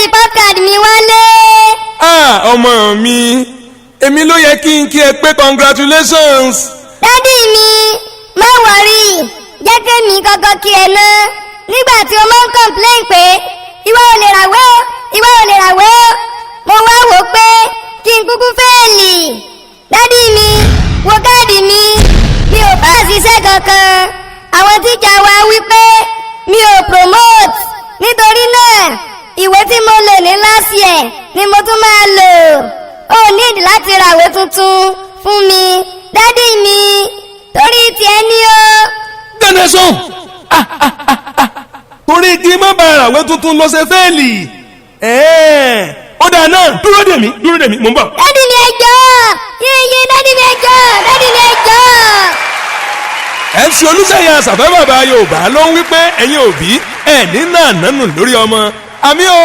Report card mi wálé. Ah, ọmọ mi, èmi ló yẹ kí n kí ẹ pé congratulations. Daddy mi, má worry, jẹ́ kémi kọ́kọ́ kí ẹ ná. Nígbà tí o máa ń complain pé ìwọ ò lè ràwé o, ìwọ ò lè ràwé o, mo wá wò ó pé kí n kúkú fail. Daddy mi, wo káàdì mi, mi ò pass iṣẹ́ kankan. Àwọn tíjà wa wí pé mi ò promote. Nítorí náà, ìwé tí mo lò ní last year ni mo tún máa lò. Ó need láti ràwé tuntun fún mi, daddy mi, torí tiẹ̀ ní o. Gbẹ̀nẹ̀sán, torí kí má bàa ràwé tuntun lọ ṣe fail. Ó dáa náà, dúró dè mí, dúró dè mí, mò ń bọ̀. Daddy mi, ẹ jọ̀ọ́, yéye, daddy mi, ẹ jọ̀ọ́, daddy mi, ẹ jọ̀ọ́. MC Olùṣeyẹ Àṣàfẹ́ bàbá Yorùbá ló ń wí pé ẹ̀yin òbí ẹ̀ ní nàánú lórí ọmọ àmì o.